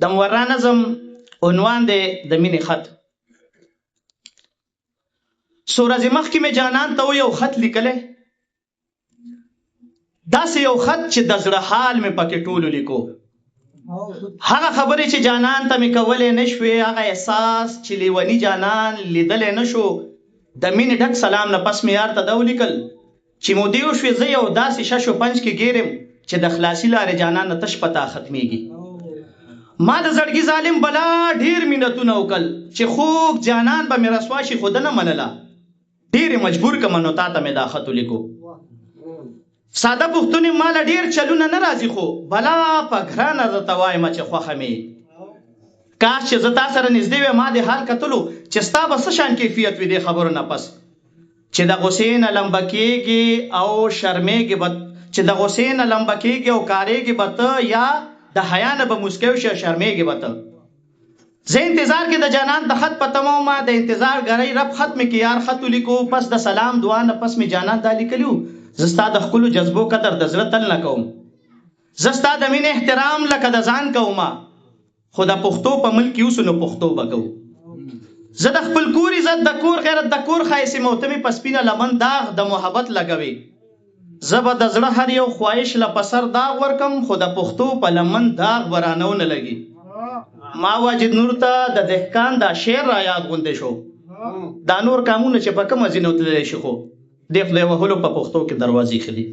د مورا نظم عنوان دی د مینې خط. څو ورځې مخکې مې جانان ته یو خط لیکلی، داسې یو خط چې د زړه حال مې پکې ټولو لیکو. هغه خبرې چې جانان ته مې کولې نه شوې، هغه احساس چې لیوني جانان لیدلی نه شو. د مینې ډک سلام نه پس مې یار ته دا ولیکل چې مودې وشوې زه یو داسې شش و پنج کې ګیرم چې د خلاصي لارې جانان نه تش پتا ختمیږي. ما د زړګي ظالم بلا ډیر مینتونه وکړل چې خوږ جانان به مې رسوا شي، خو ده نه منله، ډیر یې مجبور کړم نو تا ته مې دا خط ولیکو. ساده پښتون یم، ماله ډیر چلونه نه راځي، خو بلا په ګرانه درته وایم چې خوښه مې. کاش چې زه تا سره نږدې وای، ما دې حال کتلو چې ستا به څه شان کیفیت وي دې خبرو نه پس چې د غصې نه لمبه کېږي او شرمېږي به، چې د غصې نه لمبه کېږي او کارېږي به ته، یا د حیا نه به موسکی شې او شرمېږي به ته. زه انتظار کې د جانان د خط په تمه وم، د انتظار ګرۍ رب خط مې کې یار خط ولیکو. پس د سلام دعا نه پس مې جانان دا لیکلي وو، زه ستا د ښکلو جذبو قدر د زړه تل نه کوم، زه ستا د مینې احترام لکه د ځان کوم، خو د پښتو په ملک کې اوسو نو پښتو به کوو. زه د خپل کور عزت، د کور غیرت، د کور ښایست یم او ته مې په سپینه لمن داغ د محبت لګوې. زه به د زړه هر یو خواهش له په سر داغ ورکم، خو د پښتو په لمن داغ به رانه ونه لګي. ما واجد نور ته د دهقان دا شعر را یاد غوندې شو، دا نور کامونه چې په کومه ځینو تللی شي، خو دې خدای وهلو په پښتو کې دروازې خلي.